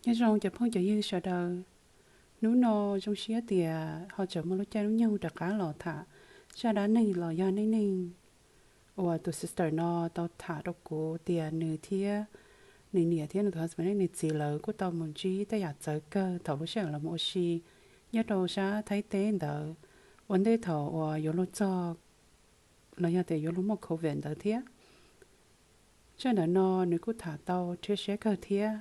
Nyob zoo cov phooj cov ywg sawv daws, hnub no zoo siab tias ho tseem muaj lub caij lub nyoog rov qab los tham zaj dab neeg los yog neej neeg uas tus sister no tau tham rau kuv tias nws thiab nws niam thiab nws tus husband, nws txiv lawv kuj tau mus ntsib tej yam txawv kawg thaum lub sij hawm lawv mus ua si nyob rau sab Thaib teb ntawd, ua ntej thaum uas yuav luag txog los yog tias yuav luag muaj covid ntawd thiab. Zaj ntawm no nws kuj tham tau rhiab siab kawg thiab.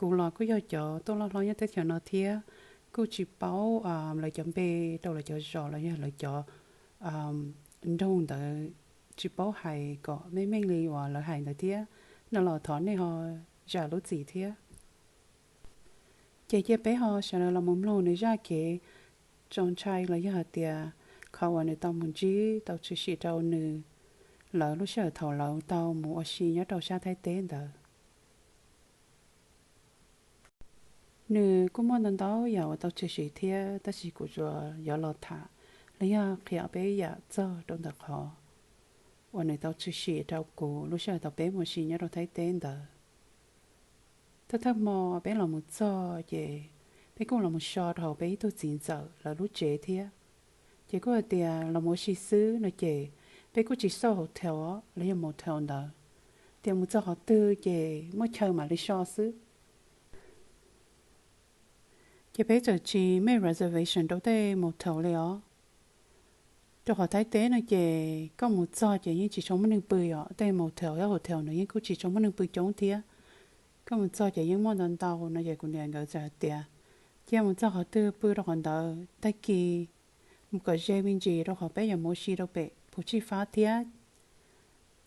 Kuv los kuj yog cov tuaj loj hlob nyob teb chaws no thiab, kuj tsis paub lawv cov npe rau lawv cov zos los yog lawv cov nroog ntawd, tsis paub hais kom meej meej li uas lawv hais ntawd thiab. No los thov nej ho zam lub txim thiab. Ces cia peb ho sawv daws los mus mloog nws zaj kev txaus ntshai los yog hais tias qhov uas nws tau mus ntsib tau tshwm sim rau nws lawv lub sij hawm thaum lawv tau mus ua si nyob rau sab Thaib teb ntawd. Nws kuj muaj ntau ntau yam uas tau tshwm sim thiab, tab sis kuv tsuas yuav los tham los yog qhia peb yam txog rau ntawm qhov uas nws tau tshwm sim rau kuv lub sij hawm thaum peb mus ua si nyob rau Thaib teb ntawd. Thawj thawj hmo peb los mus txog ces peb kuj los mus so rau hauv peb ib tug txiv ntxawm lawv lub tsev thiab. Ces kuj hais tias los mus ua si xwb no ces peb kuj tsis xauj hotel los yog motel ntawd, tias mus txog qhov twg ces muaj chaw mam li so xwb. Ces peb txawm tsis make reservation rau tej motel li os, rau qhov Thaib teb no ces koj mus txog ces yeej tsis tshua muaj neeg pw os, tej motel thiab hotel no yeej kuj tsis tshua muaj neeg pw coob thiab. Koj mus txog ces yeej muaj ntau ntau no ces kuv niam nkawd txawm hais tias cia mus txog qhov twg pw rau qhov ntawd, tag kis mus kom ze me ntsis rau qhov peb yuav mus ua si rau pem Phuv Tsij Fab thiab.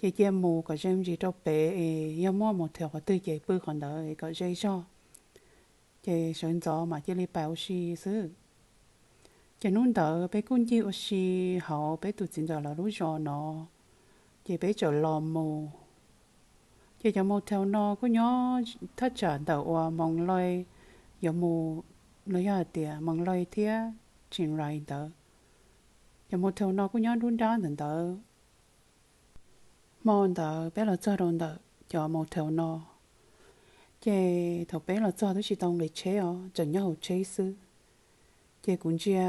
Ces cia mus kom ze me ntsis rau pem es yog muaj motel qhov twg ces pw qhov ntawd kom ze zog, ces sawv ntxov mam cia li pais ua si xwb. Ces hnub ntawd peb kuj ncig ua si hauv peb tus txiv ntxawm lawv lub zos no, ces peb txawm los mus. Ces cov motel no kuj nyob thaj tsam ntawm uas Moos Lais yuav mus, los yog hais tias Moos Lais thiab Chiang Rai ntawd. Cov motel no kuj nyob nruab nrab ntawm ntawd. Hmo ntawd peb los txog rau ntawm cov motel no, ces thaum peb los txog twb tsis tau nqis tsheb os, tseem nyob hauv tsheb xwb. Ces kuv ntsia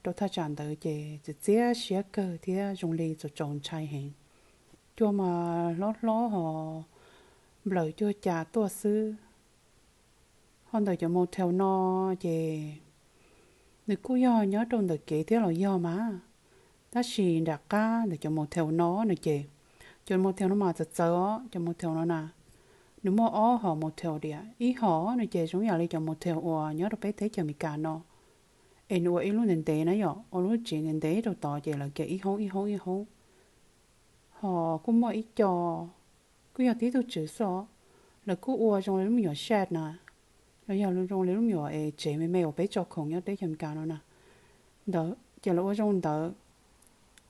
rau thaj tsam ntawd ces txiav txiav siab kawg thiab zoo li txaus txaus ntshai heev. Cua mas hlob hlob ho nplawm cuag cas tuaj xwb. Ho ntawm cov motel no ces nws kuj yog nyob rau ntawm kev thiab los yog mas, tab sis nram qab ntawm cov motel no no ces, cov motel no mas txawv txawv os, cov motel no na, nws muaj ob hom motel tias, ib hom no ces zoo yam li cov motel uas nyob rau peb teb chaws Amelikas no, es nws ua ib lub ntev ntev na yom, ua lub tsev ntev ntev rau tod ces lawv kem ib hoob ib hoob ib hoob. Ho kuj muaj ib co, kuj yog tib tug tswv xwb os, lawv kuj ua zoo li lub me nyuam shed na, los yog zoo li lub me nyuam es tsev me me uas peb tso khoom nyob teb chaws Amelikas no na. Ntawd ces lawv ua zoo ntawd,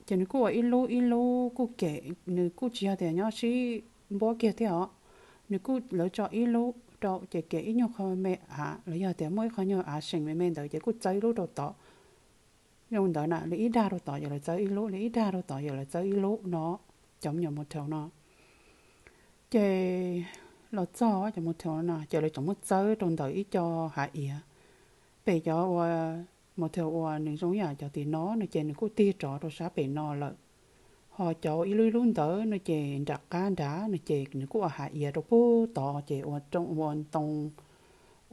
ces nws kuj ua ib lub ib lub kuj kem, nws kuj tsis yog tias nyob sib npuab kiag thiab os, nws kuj lawv tso ib lub rau ces kem ib nyuag qho me av los yog tias muaj ib qho nyuag av seem me me ntawd ces kuj txawb ib lub rau tod. Zoo ntawd na, li ib dag rau tod ces lawv txawb ib lub, li ib dag rau tod ces lawv txawb ib lub no, cov me nyuam motel no. Ces los txog cov motel no na ces lawv tseem muab txawb rau ntawm ib co hav iav. Pem cov ua motel uas nws zoo yam cov tim no no ces nws kuj tig rov rau sab pem no lawm. Ho cov ib lub ib lub ntawd no ces nram qab nrad no ces nws kuj ua hav iav rau pug tod ces ua ntoo,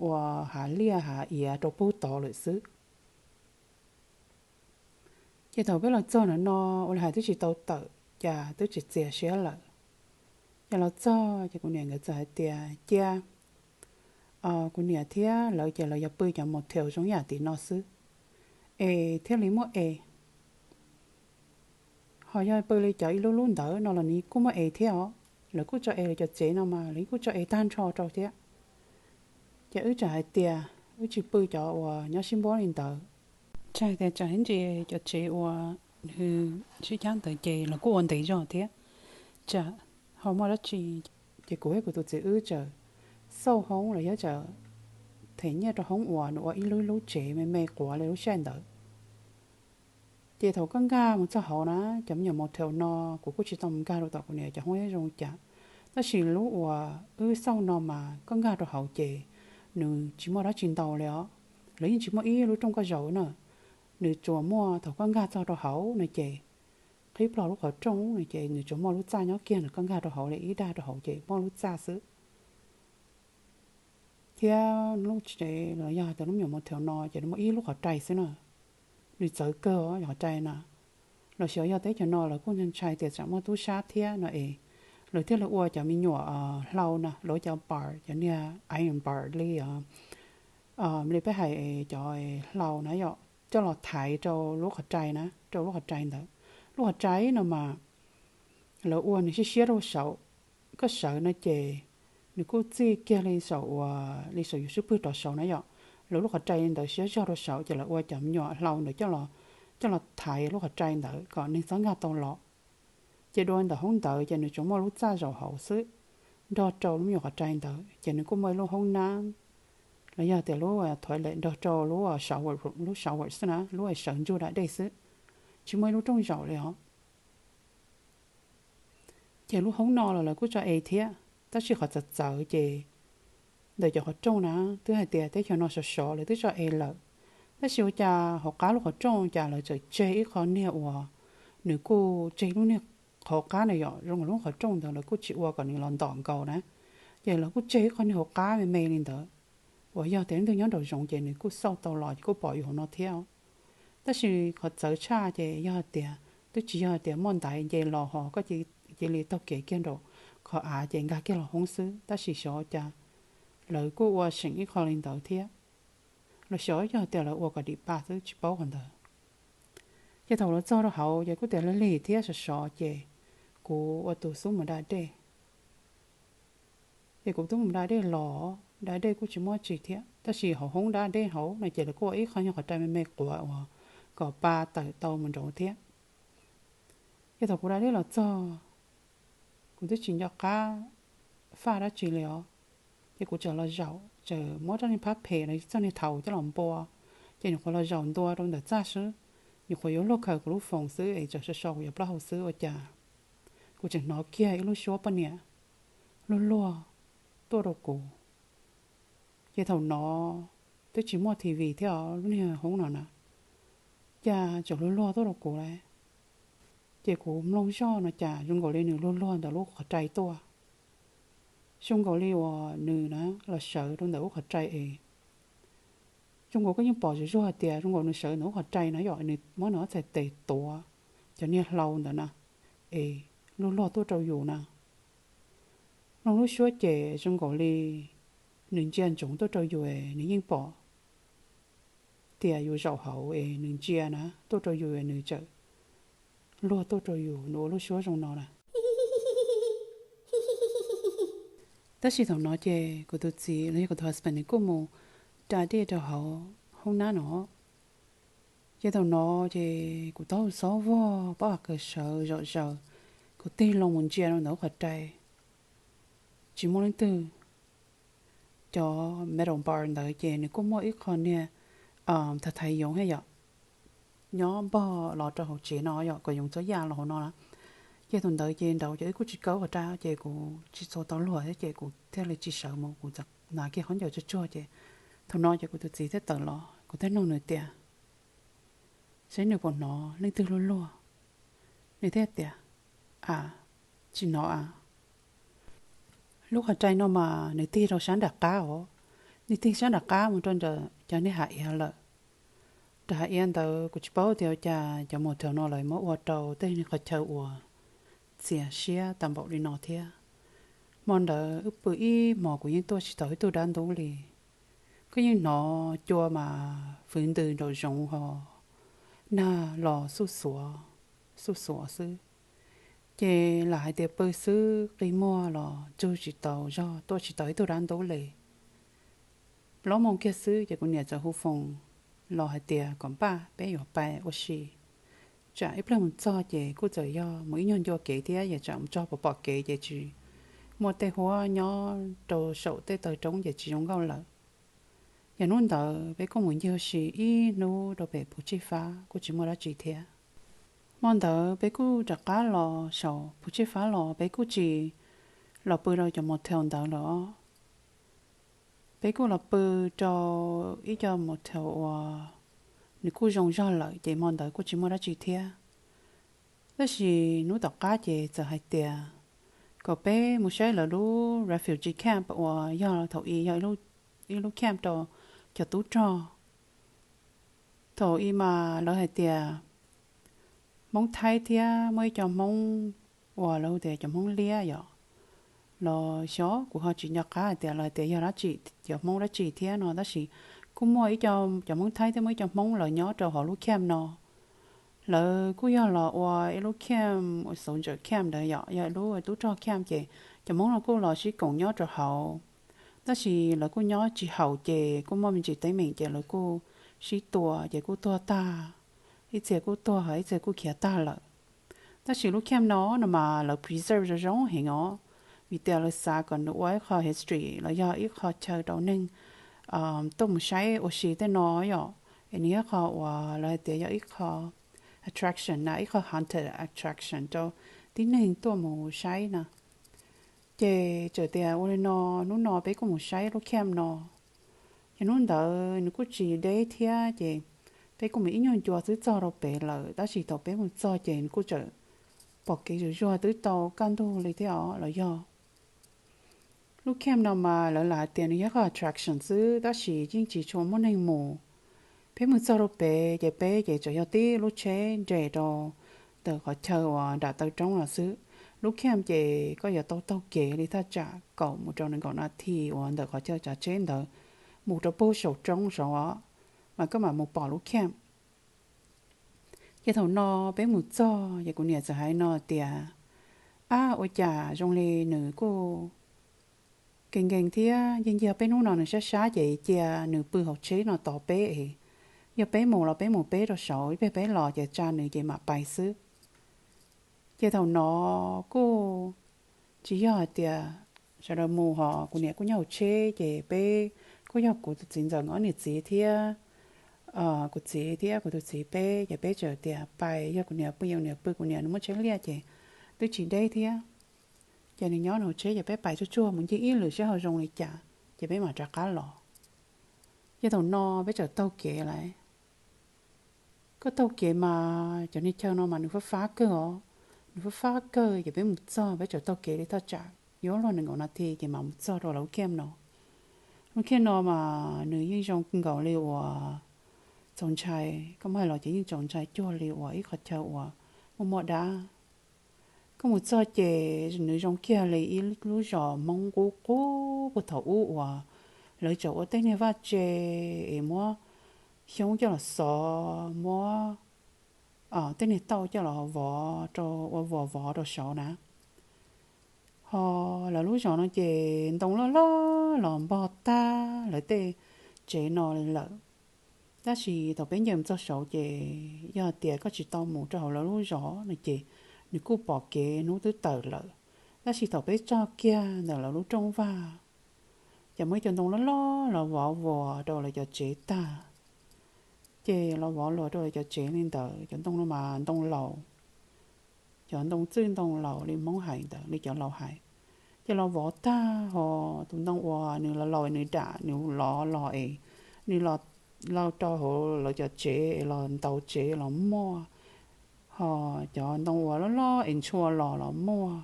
ua hav liaj hav iav rau pug tod lawm xwb. Ces thaum peb los txog ntawm no, ua li hais twb tsis tau tawm, cas twb tsis txias siab lawm. Ces los txog ces kuv niam nkawd txawm hais tias, cia kuv niam thiab lawv ces lawv yuav pw cov motel zoo yam tim no xwb, es thiaj li muaj es. Ho yog pw li cov ib lub lub ntawd no los nws kuj muaj es thiab os. Lawv kuj tso es, lawv cov tsev no mas lawv kuj tso es tag nrho rau thiab. Ces wb txawm hais tias wb tsis pw cov uas nyob sib npuab li ntawd. Tsis hais tias tsam ib ntsis cov tsev uas nws sib cab ntawd ces lawv kuj ua ntev zog thiab, tsam ho muaj dab tsi. Ces kuv thiab kuv tus txiv wb txawm xauj hoob los yog txawm them nyiaj rau hoob uas nws ua ib lub ib lub tsev me me quav li lub sij hawm ntawd. Ces thaum koj nkag mus txog hauv na, cov me nyuam motel no, kuv kuj tsis tau mus nkag rau tom kuv niam cov hoob zoo cas, tab sis lub uas wb xauj no mas koj nkag rau hauv ces nws tsis muaj dab tsi ntau li os. Lawv yeej tsis muaj ib lub rooj koj zaum na. Nws tsuas muaj thaum koj nkag txog rau hauv no ces qhib plho lub qhov rooj no ces nws tsuas muaj lub txaj nyob kiag ntawm koj nkag rau hauv li ib dag rau hauv ces muaj lub txaj xwb. Thiab lub tsev los yog tias lub me nyuam motel no ces nws muaj ib lub qhov rai xwb na. Nws txawv kawg os qhov rai na. Los sis yog teb chaws no lawv kuj ntshai tias tsam muaj tub sab thiab no es lawv thiaj li ua cov me nyuam hlau na, lawv cov bar, cov niag iron bar li, li peb hais cov hlau na yom, coj los thaiv rau lub qhov rai na, rau lub qhov rai ntawd. Lub qhov rai no mas lawv ua nws siab siab rau saud, koj sawv no ces nws kuj txij kiag li saum uas li saum yus swb pwg rov saud na yom. Lawv lub qhov rai ntawd siab zog rau saud ces lawv ua cov me nyuam hlau ntawd coj los thaiv lub qhov rai ntawd kom neeg txhob nkag tau los. Ces dua ntawm hoob ntawd ces nws tsuas muaj lub txaj zaum hauv xwb, nrog rau lub me nyuam qhov rai ntawd ces nws kuj muaj ib lub hoob nab los yog tias lub toilet nrog rau lub shower, lub shower xwb na, lub sawv ntsug da dej xwb, tsis muaj ib lub rooj zaum li os. Ces lub hoob no los lawv kuj tso es thiab, tab sis qhov txawv txawv ces ntawm cov qhov rooj na, twb hais tias teb chaws no sov sov lawv twb tso es lawm, tab sis ua cas hauv qab lub qhov rooj cas lawv txawm tseg ib qho niag uas nws kuj tseg lub niag qhov qab na yom, zoo nkaus lub qhov rooj ntawd lawv kuj tsis ua kom nws los ntom nkaus na, ces lawv kuj tseg ib qho niag hauv qab me me li ntawd, uas yog tias leej twg nyob nraum zoov ces nws kuj xauj tau los ces kuj pom yus hauv no thiab. Tab sis qhov txawv tshaj ces yog hais tias twb tsis yog hais tias muaj ntaiv nce los ho koj cia li taug kev kiag nraum qhov av ces nkag kiag los hoob xwb, tab sis xyov cas lawv kuj ua seem ib qho li ntawd thiab, los xyov yog tias lawv ua kom dim pa xwb tsis paub qhov ntawd. Ces thaum lawv txog rau hauv ces kuj tias lig lig thiab sov sov ces kuv ua tus xub mus da dej. Ces kuv twb mus da dej los, da dej kuj tsis muaj tsi thiab, tab sis hauv hoob da dej hauv no ces lawv kuj ua ib qho nyuag qhov rai me me quav uas kom pa tawm tau mus nraud thiab. Ces thaum kuv da dej los txog, kuv twb tsis nco qab faj dab tsi li os. Ces kuv txawm los zaum, txawm muab rab niag phab phem los txoj niag thaum coj los npua, ces nyuam qhuav los zaum ntua rau ntawm txaj xwb, nyuam qhuav yuav luag khaws kuv lub foos xwb es txawm so so kuv cov plaub hau xwb ua cas kuv tseem hnov kiag ib lub suab poj niam luag luag tuaj rau kuv. Ces thaum no twb tsis muaj T V thiab os, lub niag hoob no na, cas tseem luag luag tuaj rau kuv lawm. Ces kuv mloog zoj no cas zoo nkaus li nws luag luag ntawm lub qhov rai tuaj, zoo nkaus li uas nws na los sawv rau ntawm lub qhov rai es zoo nkaus koj yeej pom zuj zus hais tias zoo nkaus nws sawv ntawm lub qhov rai na yom, nws muab nws ob txhais tes tuav cov niag hlau ntawd na, es luag luag tuaj rau yus na. Mloog lub suab ces zoo nkaus li nws ntsia ntsoov tuaj rau yus es nws yeej pom tias yus zaum hauv es nws ntsia na tuaj rau yus es nws txawm luag tuaj rau yus, nws ua lub suab zoo no na. Tab sis thaum no ces kuv tus txiv los yog kuv tus husband nws kuj mus da dej rau hauv hoob nab no. Ces thaum no ces kuv taub hau xob vog, pob hais kawg sawv zom zaws, kuv tig loo mus ntsia rau ntawm lub qhov rai, tsis muaj leej twg. Cov metal bar ntawd ces nws kuj muaj ib qho niag thav thaiv yoov thiab yom, nyob npog los rau hauv tsev no yom, kom yoov txhob ya los hauv no na. Ces thaum ntawd ces nraud ces wb kuj tsis kaub qhov rai ces kuv tsis txaus tau luag thiab ces kuv thiaj li tsis sawv mus, kuv txawm hnav kiag khaub ncaws tsuag tsuag ces thaum no ces kuv tus txiv thiaj tawm los, kuv thiaj nug nws tias, saib nws puas hnov leej twg luag luag. Nws thiaj tias, a, tsis hnov a. Lub qhov rai no mas nws tig rau sab nram qab os, nws tig sab nram qab mus rau ntawm cov niag hav iav lawm. Rau hav iav ntawd kuv tsis paub tias ua cas cov motel no lawv muab ua rau tej niag qhov chaw uas txias siab tag npaum li no thiab. Hmo ntawd wb pw ib hmos kuv yeej tuaj tsis tau ib tug dab ntub li. Koj yeej hnov cua mas fwv ntws nraum zoov ho nag los xuj xuav, xuj xuav xwb. Ces lam hais tias pw xwb qi muag los tsug tsis tau zog, tuaj tsis tau ib tug dab ntub li. Plaub moos kiag xwb ces kuv niam txawm hu foos los hais tias kom npaj peb yuav pais ua si. Tsam ib pliag mus txog ces kuj txawm yog mus ib nyuag ncua kev thiab, yog tsam mus txog pom pom kev ces tsis muaj tej huab nyob rau saum tej taw roob ces tsis zoo nkauj lawm. Yog hnub ntawd peb kuj mus ncig ua si ib hnub rau pem Phuv Tsij Fab kuj tsis muaj dab tsi thiab. Hmo ntawd peb kuj rov qab los saum Phuv Tsij Fab los, peb kuj tsis los pw rau cov motel ntawd lawm os. Peb kuj los pw rau ib co motel uas nws kuj zoo zog lawm ces hmo ntawd kuj tsis muaj dab tsi thiab. Tab sis hnub tom qab ces txawm hais tias kom peb mus saib lawv lub refugee camp uas yog thaum i yog ib lub camp rau cov tub rog. Thaum i mas lawv hais tias Hmoob Thaib thiab muaj ib co Hmoob uas lawv hu tias cov Hmoob liab yom, los xyov kuv ho tsis nco qab hais tias lawv hais tias yog dab tsi, cov Hmoob dab tsi thiab no, tab sis kuj muaj ib co, cov Hmoob Thaib thiab muaj ib co Hmoob lawv nyob rau hauv lub camp no. Lawv kuj yog los ua ib lub camp uas soldier camp ntawd yom, yog ib lub tub rog camp ces cov Hmoob no kuj los sib koom nyob rau hauv. Tab sis lawv kuj nyob tsis haum ces kuj muaj me ntsis teeb meem ces lawv kuj sib tua ces kuj tuag tag, ib txhia kuj tuag ib txhia kuj khiav tag lawm. Tab sis lub camp no no mas lawv preserve zoo zoo heev os, vim tias lawv xav kom nws ua ib qho history los yog ib qho chaw rau neeg tuaj mus saib ua si tej no yom. Es nws yog qho uas lawv hais tias yog ib qho attraction na, ib qho haunted attraction rau tib neeg tuaj mus saib na. Ces txawm tias ua li no, hnub no peb kuj mus saib lub camp no. Ces hnub ntawd nws kuj tsis deb thiab ces peb kuj mus ib nyuag ncua xwb txog rau pem lawm, tab sis thaum peb mus txog ces nws kuj txawm pom kev zuj zus twb tau kaj ntug li thiab os los yog. Lub camp no mas lawv lam hais tias nws yog qhov attraction xwb tab sis yeej tsis tshua muaj neeg mus. Peb mus txog rau pem ces peb ces tsuas yog tib lub tsheb nres rau ntawm qhov chaw uas nram taw roob no xwb. Lub camp ces koj yuav tau taug kev li thaj tsam kaum mus rau nees nkaum nas this uas ntawm qhov chaw tsav tsheb ntawd mus rau puag saum roob saud os, mas koj mam mus pom lub camp. Ces thaum no peb mus txog ces kuv niam txawm hais no tias, ab, ua cas zoo li nws kuj nkees nkees thiab, yeej yog peb hnub no nws sab sab ces cia nws pw hauv tsheb no tos peb es yog peb mus los peb mus peb rau saud, ib pliag peb los ces tsa nws ces mam pais xwb. Ces thaum no kuj tsis yog hais tias sawv daws mus ho kuv niam kuj nyob hauv tsheb ces peb kuj yog kuv tus txiv ntxawm nkawd ob niam txiv thiab kuv txiv thiab kuv tus txiv peb ces peb txawm tias pais, yog kuv niam pw yog kuv niam pw, kuv niam nws muaj tsheb liaj ces twb tsis deb thiab. Ces nws nyob nws hauv tsheb ces peb pais tsuag tsuag mus ncig ib lwm seb ho zoo li cas ces peb mam rov qab los. Ces thaum no peb txawm taug kev lawm. Koj taug kev mas cov niag chaw no mas nws fab fab kawg os, nws fab fab kawg ces peb mus txog, peb txawm taug kev li thaj tsam yuav luag nees nkaum nas this ces mam mus txog rau lawv lub camp no. Lub camp no mas nws yeej zoo nkaus li uas txaus ntshai, koj muab hais los ces yeej txaus ntshai cuag li uas ib qhov chaw uas muaj muaj dab. Koj mus txog ces nws zoo kiag li ib lub zos Hmoob qub qub puag thaum ub uas lawv tseem ua tej niag vaj tse es muab xyoob coj los xov, muab tej niag tauj coj los vov rau ua vos vov rau saud na. Ho lawv lub zos no ces ntoo loj loj los npog tag lawv tej tsev no li lawm. Tab sis thaum peb nce mus txog saud ces yog tias koj tsis tau mus rau hauv lawv lub zos no ces nws kuj pom kev hnub twb tawm lawm. Tab sis thaum peb txog kiag ntawm lawv lub rooj vag, ces muaj ib co ntoo loj loj los vov vuas rau lawv cov tsev tag. Ces los vov luas rau lawv cov tsev li ntawd, cov ntoo no mas ntoo laus, cov ntoo txwj ntoo laus li Hmoob hais ntawd, li cov laus hais. Ces los vov tag ho tus ntoo uas nws los laus nws dam nws lov los es nws los rau hauv lawv cov tsev es los ntaus tsev los muaj, ho cov ntoo uas loj loj es ntshua los los muaj.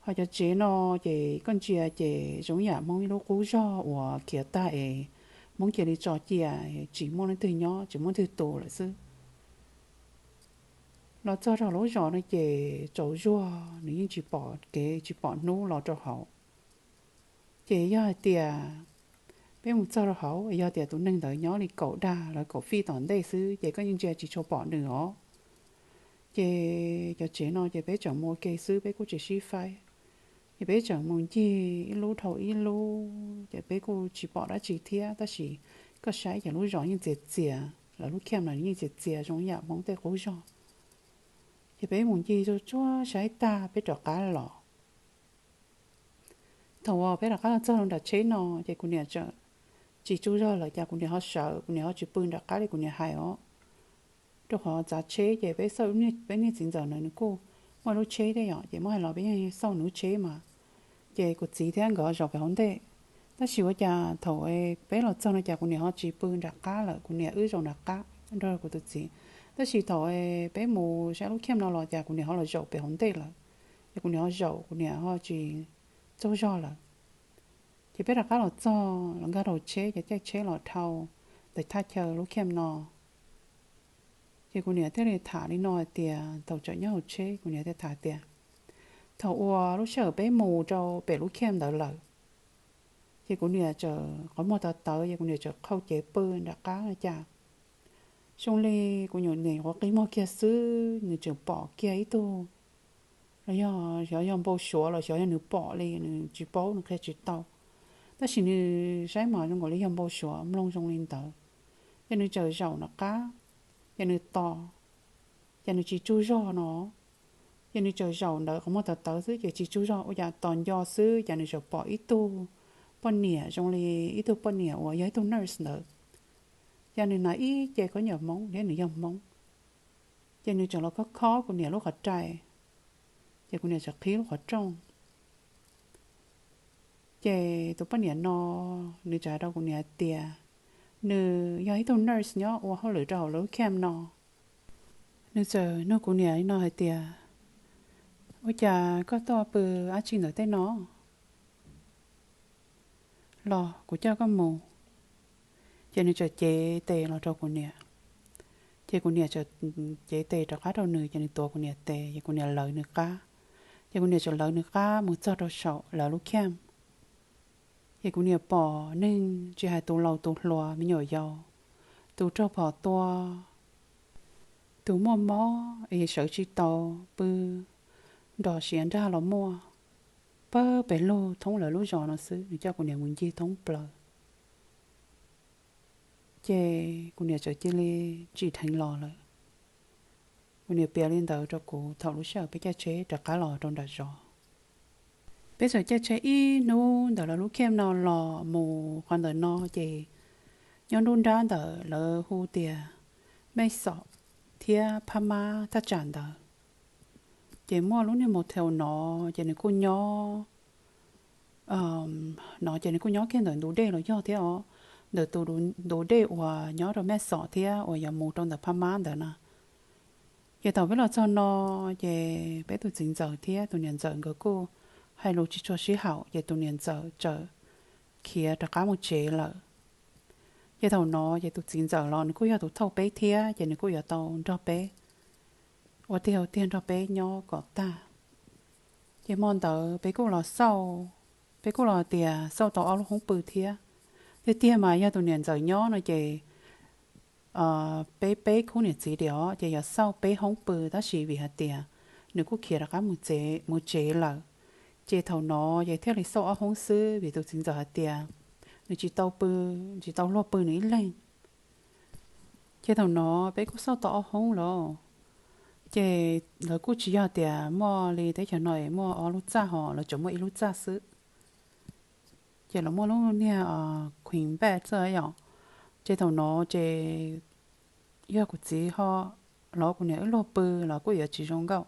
Ho cov tsev no ces koj ntsia ces zoo yam Hmoob ib lub qub zog uas khiav tag es Hmoob cia li tso cia, tsis muaj leej twg nyob, tsis muaj leej twg tu lawm xwb. Los txog rau lub zos no ces tsaus zuag, nws yeej tsis pom kev tsis pom hnub los rau hauv. Ces yog hais tias peb mus txog rau hauv, yog tias tus neeg ntawd nyob li kaum dag los kaum fij tom ntej xwb ces koj yeej ntsia tsis tshua pom nws os. Ces cov tsev no ces peb tseem mus ua ke xwb, peb kuj tsis sib faib. Ces peb tseem mus ncig ib lub dhau ib lub ces peb kuj tsis pom dab tsi thiab, tab sis koj saib ces lub zos yeej txias txias, lawv lub camp no yeej txias txias zoo yam Hmoob tej qub zog. Ces peb mus ncig tsuag tsuag saib tag peb rov qab los. Thaum uas peb rov qab los txog nram tsheb no ces kuv niam tseem tsis tsaug zog lawm, cas kuv niam ho sawv, kuv niam ho tsis pw nram qab li kuv niam hais os. Rau qhov txav tsheb ces peb xauj, peb niag txiv ntxawm na nws kuj muaj lub tsheb thiab yom, ces muab hais los peb yeej xauj nws lub tsheb mas. Ces kuv txiv thiab nkawd zaum pem hauv ntej, Tab sis ua cas thaum peb los txog no cas kuv niam ho tsis pw nram qab lawm, kuv niam wb zaum nram qab nrog kuv tus txiv. Tab sis thaum peb mus saib lub camp no los cas kuv niam ho los zaum pem hauv ntej lawm, ces kuv niam ho zaum kuv niam ho tsis tsaug zog lawm. Ces peb rov qab los txog los nkag rau tsheb, ces caij tsheb los dhau ntawm thaj chaw lub camp no. Ces kuv niam thiaj li tham li no hais tias, thaum tseem nyob hauv tsheb kuv niam thiaj tham tias, thaum uas lub sij hawm peb mus rau pem lub camp ntawd lawm, ces kuv niam txawm qhov muag tawv tawv, ces kuv niam txawm qhau cev pw nram qab no cas zoo li kuv nyuam nyuam qhov qi muag kiag xwb nws tseem pom kiag ib tug, los yog xyov yog npau suav los xyov yog nws pom li nws tsis paub nws qhia tsis tau. Tab sis nws saib mas zoo nkaus li yog npau suav mloog zoo li ntawd. Ces nws txawm zaum nram qab, ces nws tos, ces nws tsis tsaug zog no. Ces nws txawm zaum ntawd qhov muag tawv tawv xwb ces tsis tsaug zog ua cas tos nco xwb ces nws txawm pom ib tug poj niam zoo li ib tug poj niam uas yog ib tug nurse ntawd. Ces nws hnav ib ce khaub ncaws Hmoob thiab nws yog Hmoob. Ces nws txawm los khob khob kuv niam lub qhov rais, ces kuv niam txawm qhib lub qhov rooj. Ces tus poj niam no nws txawm hais rau kuv niam hais tias nws yog ib tug nurse nyob ua hauj lwm rau hauv lub camp no. Nws txawm nug kuv niam li no hais tias, ua cas koj tuaj pw dab tsi ntawm tej no los kuv coj koj mus. Ces nws txawm cev tes los rau kuv niam, ces kuv niam txawm cev tes rov qab rau nws, ces nws tuav kuv niam tes, ces kuv niam lawv nws qab. Ces kuv niam txawm lawv nws qab mus txog rau saum lawv lub camp. Ces kuv niam pom neeg tsis hais tus laus tus hluas, me nyuam yaus, tus raug phom tua, tus muaj mob es sawv tsis tau, pw nrog siav nrag los muaj, pawg pes lug thoob lawv lub zos no xwb. Nws coj kuv niam mus ncig thoob plaws, ces kuv niam txawm cia li tsim dheev los lawm. Kuv niam piav li ntawd rau kuv thaum lub sij hawm peb caij tsheb rov qab los rau nram zos. Peb txawm caij tsheb ib hnub ntawm lawv lub camp no los mus qhov ntawm no, ces nyob nruab nrab ntawm lawv hu tias Mej Xom thiab Phab Mab thaj tsam ntawd. Ces muaj lub niag motel no, ces nws kuj nyob no, ces nws kuj nyob kiag ntawm ntug dej los yog thiab os, ntawm tus ntug dej uas nyob rau Mej Xom thiab uas yuav mus rau ntawm Phab Mab ntawd na. Ces thaum peb los txog no, ces peb tus txiv ntxawm thiab tus niam ntxawm nkawd kuj hais lus tsis tshua sib haum, ces tus niam ntxawm txawm khiav rov qab mus tsev lawm. Ces thaum no ces tus txiv ntxawm los nws kuj yog tus thauj peb thiab, ces nws kuj yuav tau nrog peb ua tiag ua tiag nrog peb nyob kom tag. Ces hmo ntawd peb kuj los xauj, peb kuj los tias xauj tau ob lub hoob pw thiab. Tiag tiag mas yog tus niam ntxawm nyob no ces peb peb khub niam txiv tias os ces yuav xauj peb hoob pw, tab sis vim hais tias nws kuj khiav rov qab mus tsev lawm. Ces thaum no ces thiaj li xauj ob hoob xwb, vim tus txiv ntxawm hais tias nws tsis tau pw, tsis tau luag pw nws ib leeg. Ces thaum no peb kuj xauj tau ob hoob lawm. Ces lawv kuj tsis yog tias muaj li teb chaws no es muaj ob lub txaj, ho lawv tsuas muaj ib lub txaj xwb. Ces lawv muaj lub niag queen bed xwb yom. Ces thaum no ces yog kuv txiv ho los kuv niam wb luag pw los kuj yuav tsis zoo nkauj.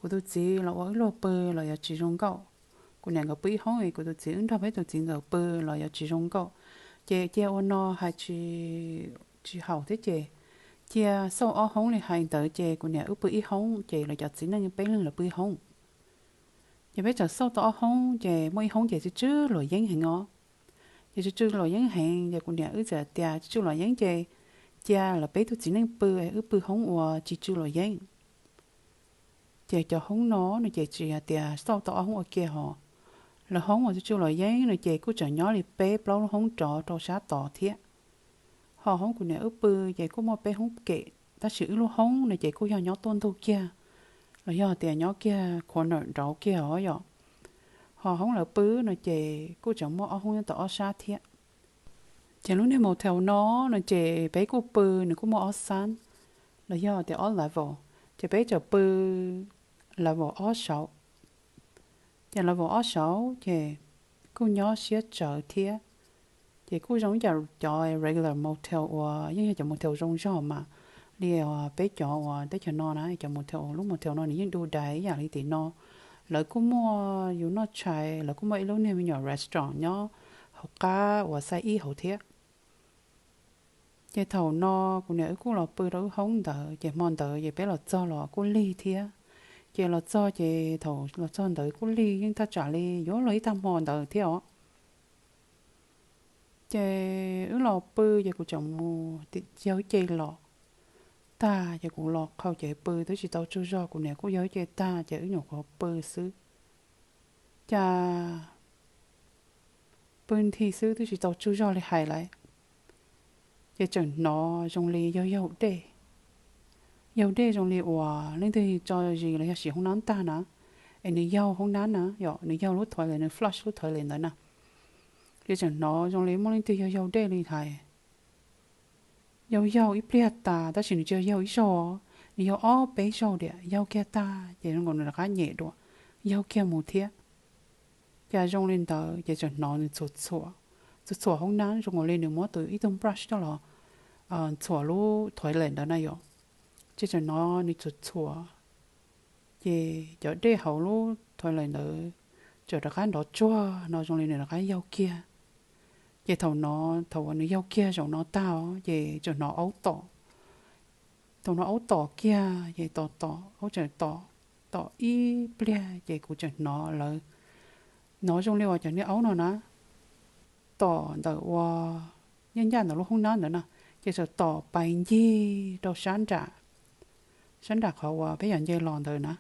Kuv tus txiv los ua wb luag pw los yuav tsis zoo nkauj. Kuv niam nkawd pw ib hoob es kuv tus txiv wb nrog peb tus txiv ntxawm pw los yuav tsis zoo nkauj. Ces cia ua no hais tsis haum thiab ces cia xauj ob hoob li hais ntawd ces kuv niam wb pw ib hoob ces lawv cov txiv neej peb leeg lawv pw ib hoob. Ces peb txawm xauj tau ob hoob ces muaj ib hoob ces tsw tsw luam yeeb heev os. Ces tsw tsw luam yeeb heev ces kuv niam wb txawm tias tsw tsw luam yeeb ces cia lawv peb tug txiv neej pw, wb pw hoob uas tsis tsw luam yeeb. Ces cov hoob no no ces tsis hais tias xauj tau ob hoob ua ke hos, lawv hoob uas tsw tsw luam yeeb no ces kuj tseem nyob li peb plaub lub hoob rov rau sab tod thiab. Ho hoob kuv niam wb pw ces kuj muaj peb hoob kem, tab sis wb lub hoob no ces kuj yog nyob tuaj ntug kiag, los yog tias nyob kiag corner nraud kiag os yom. Ho hoob lawv pw no ces kuj tseem muaj ob hoob nyob tau ob sab thiab. Ces lub niag motel no no ces peb kuj pw, nws kuj muaj ob xab, los yog tias ob level, ces peb txawm pw level ob saud. Ces level ob saud ces kuj nyob siab tsawv thiab. Ces kuj zoo ib yam cov regular motel uas yeej yog cov motel zoo zog mas, li peb cov uas teb chaws no na, cov motel, lub motel no nws yeej du dais ib yam li tim no. Lawv kuj muaj yus noj tshais, lawv kuj muaj ib lub niag me nyuam restaurant nyob hauv qab uas xais ib hauv thiab. Ces thaum no kuv niam wb kuj los pw rau wb hoob ntawd, ces hmo ntawd ces peb los txog los kuj lig thiab. Ces los txog ces thaum los txog ntawd kuj lig yeej thaj tsam li yuav luag ib tag hmo ntawd thiab os. Ces wb los pw, ces kuv tseem mus yawg ce los tag, ces kuv los qhau cev pw twb tsis tau tsaug zog, kuv niam kuj yawg ce tag, ces wb nyuam qhuav pw xwb. Cas pw nthi xwb twb tsis tau tsaug zog li hais lawm, ces tseem hnov zoo li yog yaug dej. Yaug dej zoo li uas leej twg tso zis los yog siv hoob nab tag na, es nws yaug hoob nab na, yog nws yaug lub toilet, nws flush lub toilet ntawd na. Ces tseem hnov zoo li muaj leej twg yog yaug dej li hais. Yaug yaug ib pliag tas, tab sis nws tsis yog yaug ib zaug, nws yaug ob peb zaug diam, yaug kiag tag ces zoo nkaus nws rov qab nyem dua, yaug kiag mus thiab. Cas zoo li ntawd ces tseem hnov nws txhuam txhuam, txhuam txhuam hoob nab zoo nkaus li nws muab tus ib tug brush coj los txhuam lub toilet ntawd na yom. Ces tseem hnov nws txhuam txhuam, ces cov dej hauv lub toilet ntawd tseem rov qab nrov tsuag no zoo li nws rov qab yaug kiag. Ces thaum no, thaum uas nws yaug kiag zaum no tag os, ces tseem hnov aub tom. Thaum no aub tom kiag, ces tom tom, aub tseem tom, tom ib pliag ces kuv tseem hnov lawv, hnov zoo li uas cov niag aub no na, tom ntawm uas nyob ncaj ntawm lub hoob nab ntawd na, ces txawm tom pais ncig rau sab nram, sab nram qhov uas peb yog nce los ntawd na.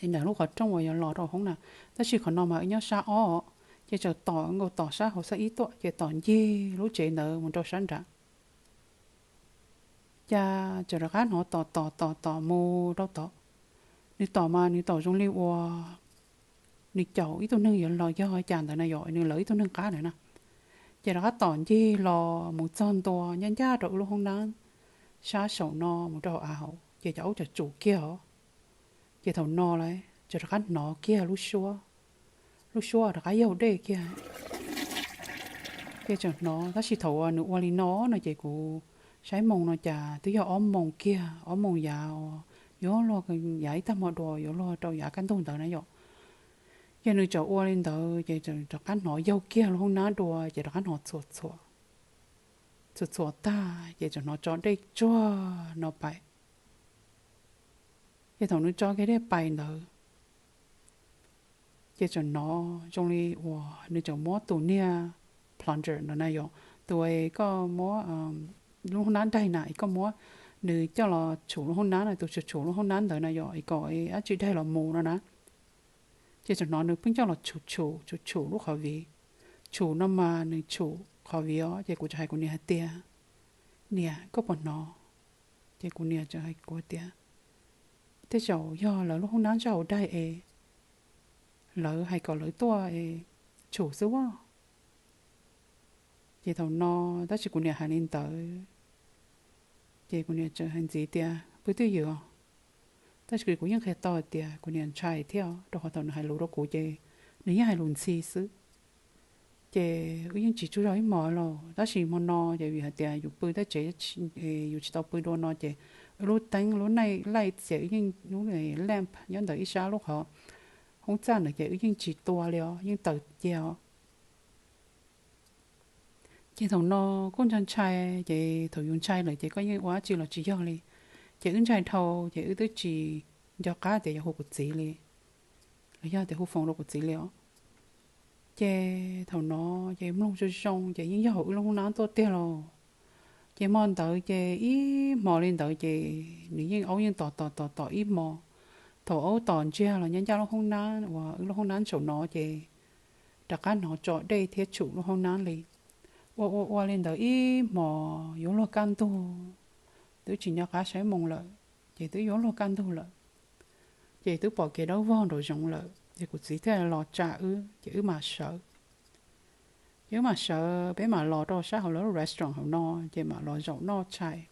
Nram lub qhov rooj uas yuav los rau hoob na, tab sis qhov no mas wb nyob sab ob, ces txawm tom nkaus tom sab hauv xab ib tuaj, ces tom ncig lub tsev ntawd mus rau sab nram. Cas txawm rov qab hnov tom tom tom tom mus rau tod. Nws tom mas nws tom zoo li uas nws caum ib tug neeg yuav los yog cas ntawd na yom, nws lawv ib tug neeg qab ntawd na. Ces rov qab tom ncig los mus txog ntua ncaj ncaj rau wb lub hoob nab sab saum no mus rau hauv av hauv, ces cov aub tseem tsum kiag os. Ces thaum no lawm tseem rov qab hnov kiag lub suab, lub suab rov qab yaug dej kiag. Ces tseem hnov, tab sis thaum uas nws ua li no no ces kuv saib moos no cas twb yog ob moos kiag, ob moos yav, yuav luag yav ib tag hmo dua yuav luag rau yav kaj ntug ntawd na yom. Ces nws tseem ua li ntawd ces rov qab hnov yaug kiag lub hoob nab dua ces rov qab hnov txhuam txhuam, txhuam txhuam tag ces tseem hnov tso dej tsuag no pais. Ces thaum nws tso kiag dej pais ntawd, ces tseem hnov zoo li uas nws tseem muab tus niag plunger ntawd na yom, tus koj muab lub hoob nab daig na, es koj muab nws coj los tshum lub hoob nab na, tus tshum tshum lub hoob nab ntawd na yom, es kom dab tsi daig los mus no na. Ces tseem hnov nws pheej coj los tshum tshum tshum tshum lub qhov viv. Tshum no mas nws tshum qhov viv os, ces kuv tseem hais kuv niam hais tias, niam, koj puas hnov? Ces kuv niam tseem hais kuv tias, tej zaum yog lawv lub hoob nab sab hauv daig es lawv hais kom lawv tuaj es tshum xwb as. Ces thaum no, tab sis kuv niam hais li ntawd, ces kuv niam tseem hais ntxiv tias, pw twj ywm os. Tab sis kuv yeej qhia tau hais tias kuv niam ntshai thiab, rau qhov thaum nws hais lus rau kuv ces nws yeej hais lus ntxhi xwb. Ces wb yeej tsis tsaug zog ib hmos los, tab sis hmo no ces vim hais tias yus pw tej tsev, yus tsis tau pw dua no ces wb lub teeb lub night light ces wb yeej, lub lamp nyob ntawm ib sab lub qhov hoob txaj ntawd ces wb yeej tsis tua li os, yeej taws cia os. Ces thaum no kuj ntshai ntshai, ces thaum yus ntshai lawm ces koj yeej ua dab tsi los tsis yog li. Ces wb ntshai dhau ces wb twb tsis nco qab tias yuav hu kuv txiv li, los yog tias hu foos rau kuv txiv li os. Ces thaum no ces mloog zoo zoo ces yeej yog hauv wb lub hoob nab tuaj tiag lauj. Ces hmo ntawd ces ib hmo li ntawd ces nws yeej, aub yeej tom tom tom tom ib hmo. Thaum aub tom ntsiag los nyob ncaj lub hoob nab uas wb lub hoob nab saum no ces rov qab hnov tso dej thiab tshum lub hoob nab li. Ua ua ua li ntawd ib hmo yuav luag kaj ntug, twb tsis nco qab saib moo lawm, ces twb yuav luag kaj ntug lawm. Ces twb pom kev dawb vog nraum zoov lawm ces kuv txiv thiaj los tsa wb ces wb mam sawv. Ces wb mam sawv, peb mam los rau sab hauv lawv lub restaurant hauv no, ces mam los zaum noj tshais.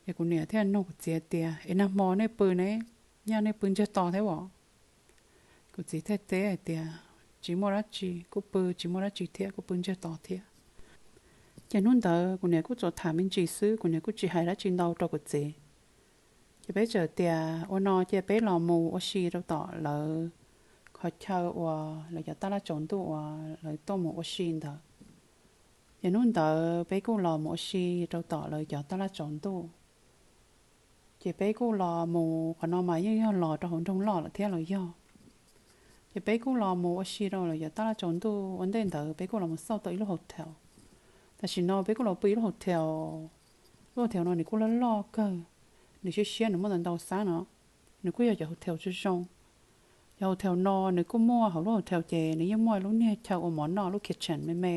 Ces kuv niam thiaj nug kuv txiv tias, es nag hmo nej pw ne, nyaj nej pw ntsiag to thiab os? Kuv txiv thiaj teb hais tias, tsis muaj dab tsi, kuj pw tsis muaj dab tsi thiab, kuj pw ntsiag to thiab. Ces hnub ntawd kuv niam kuj tsuas tham me ntsis xwb, kuv niam kuj tsis hais dab tsi ntau rau kuv txiv. Ces peb txawm tias ua no ces peb los mus ua si rau tom lawv qhov chaw uas lawv cov taj laj tsaus ntuj uas lawv tuaj mus ua si ntawd. Ces hnub ntawd peb kuj los mus ua si rau tom lawv cov taj laj tsaus ntuj. Ces peb kuj los mus, qhov no mas yeej yog los rau hauv nroog loj lawm thiab los yog. Ces peb kuj los mus ua si rau lawv cov taj laj tsaus ntuj. Ua ntej ntawd peb kuj los mus xauj tau ib lub hotel. Tam sim no peb kuj los pw ib lub hotel. Lub hotel no nws kuj loj loj kawg, nws siab siab, nws muaj ntau ntau xab no. Nws kuj yog cov hotel zoo zoo. Cov hotel no nws kuj muaj, hauv lub hotel ces nws yeej muaj lub niag chaw ua mov noj, lub kitchen me me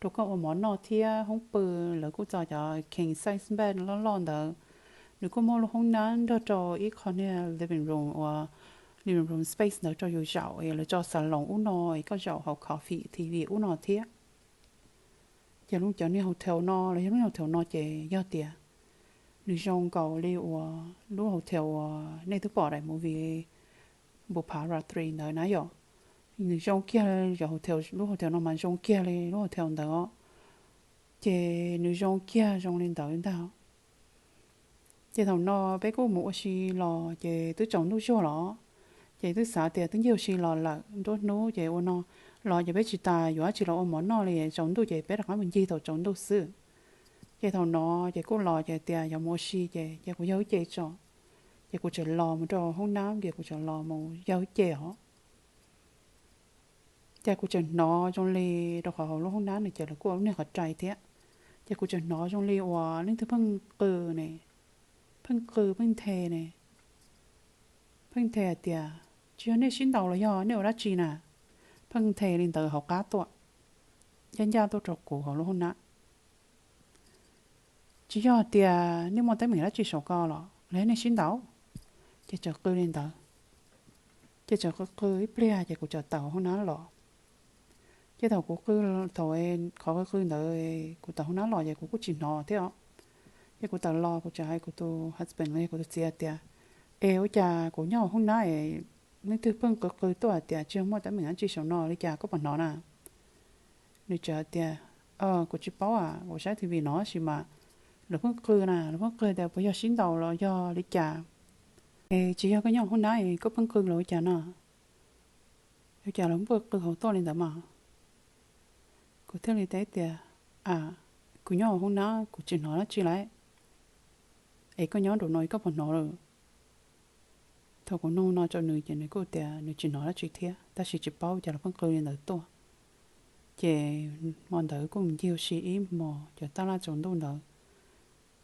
rau koj ua mov noj thiab hoob pw. Lawv kuj txo cov king size bed loj loj ntawd. Nws kuj muaj lub hoob nab nrog rau ib qho niag living room uas living room space ntawd rau yus zaum, es lawv tso xas loos ub no, es koj zaum haus coffee, T V ub no thiab. Ces lub, cov niag hotel no los yog lub niag hotel no ces yog tias nws zoo nkaus li uas lub hotel uas nej twb pom daim movie Bupha Ratri ntawd na yom. Nws zoo kiag, lub hotel no mas zoo kiag li lub hotel ntawd os. Ces nws zoo kiag zoo li ntawd ntag. Ces thaum no peb kuj mus ua si los ces twb tsaus ntuj zuag los, ces twb xav tias twb ncig ua si los lawm nruab hnub ces ua no los ces peb tsis tas yuav dab tsi los ua mov noj li, tsaus ntuj ces peb rov qab mus ncig thaum tsaus ntuj xwb. Ces thaum no ces kuj los ces tias yuav mus ua si ces, ces kuv yog ib ce tso, ces kuv tseem los mus rau hoob nab ces kuv tseem los mus yog ib ce os. Ces kuv tseem hnov zoo li, rau qhov hauv lub hoob nab no ces lawv kuj ua lub niag qhov rai thiab. Ces kuv tseem hnov zoo li uas leej twg pheej qw ne, pheej qw pheej nthe ne, pheej nthe hais tias, tsis yog nej sib ntaus los yog nej ua dab tsi na? Pheej nthe li ntawd hauv qab tuaj, ncaj ncaj tuaj rau kuv hauv lub hoob nab. Tsis yog tias nej muaj teeb meem dab tsi saum ko los los yog nej sib ntaus? Ces tseem qw li ntawd. Ces tseem qw qw ib pliag ces kuv txawm tawm hauv hoob nab los. Ces thaum kuv qw, thaum qhov qw qw ntawd kuv tawm hauv hoob nab los ces kuv kuj tsis hnov thiab os. Ces kuv tawm los kuv txawm hais kuv tus husband los yog kuv tus txiv tias, es ua cas kuv nyob hauv hoob nab es leej twg pheej qw qw tuaj hais tias tsis yog muaj teeb meem dab tsi saum no li cas, koj puas hnov na? Nws txawm hais tias, kuv tsis paub, kuv saib T V no tab sis mas lawv pheej qw na, lawv pheej qw tias puas yog sib ntaus los yog li cas. Es tsis yog koj nyob hauv hoob nab es koj pheej qw los ua cas no? Ua cas lawv pheej qw hauv tuaj li ntawd mas? Kuv thiaj li teb tias, a, kuv nyob hauv hoob nab kuv tsis hnov dab tsi lauj. Es koj nyob nraum no koj puas hnov lawm? Thaum kuv nug no rau nws ces nws kuj tias nws tsis hnov dab tsi thiab, tab sis tsis paub cas lawv pheej qw li ntawd tuaj. Ces hmo ntawd kuj mus ncig ua si ib hmos, cov taj laj tsaus ntuj ntawd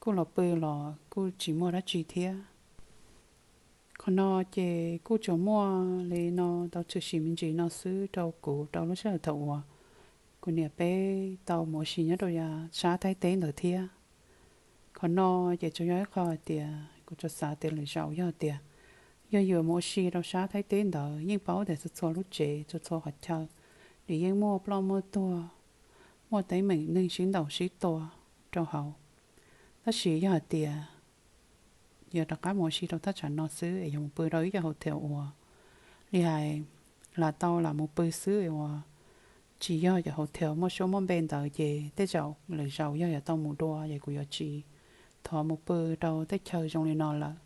kuj los pw los kuj tsis muaj dab tsi thiab. Qhov no ces kuj tsuas muaj li no tau tshwm sim me ntsis no xwb rau kuv rau lub sij hawm thaum uas kuv niam peb tau mus ua si nyob rau yav sab Thaib teb ntawd thiab. Qhov no ces tsuas yog ib qho hais tias kuv tsuas xav tias lwm zaus yog tias yog yuav mus ua si rau sab Thaib teb ntawd yeej paub tias txhua txhua lub tsev txhua txhua qhov chaw nws yeej muaj ploj muaj tuag, muaj teeb meem neeg sib ntaus sib tua rau hauv. Tab sis yog hais tias yog rov qab mus ua si rau thaj tsam no xwb es yog mus pw rau ib co hotel uas li hais lam tau lam mus pw xwb uas tsis yog cov hotel muaj suab muaj npe ntawd ces tej zaum lwm zaus yog yuav tau mus dua ces kuv yuav tsis thov mus pw rau tej chaw zoo li no lawm.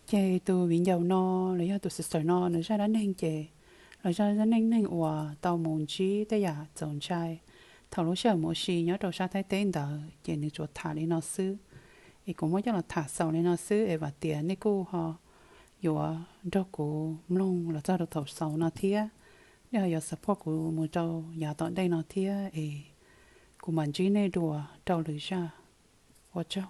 Ces tus viv ncaus no los yog tus sister no nws zaj dab neeg ces los zaj dab neeg neeg uas tau mus ntsib tej yam txaus ntshai thaum lub sij hawm mus ua si nyob rau sab Thaib teb ntawd ces nws tsuas tham li no xwb. Es kuv muab coj los tham xaus li no xwb es vam tias nej kuj ho yuav nrog kuv mloog los txog rau thaum xaus no thiab. Nej ho yuav support kuv mus rau yav tom ntej no thiab es kuv mam ntsib nej dua rau lwm zaj. Ua tsaug.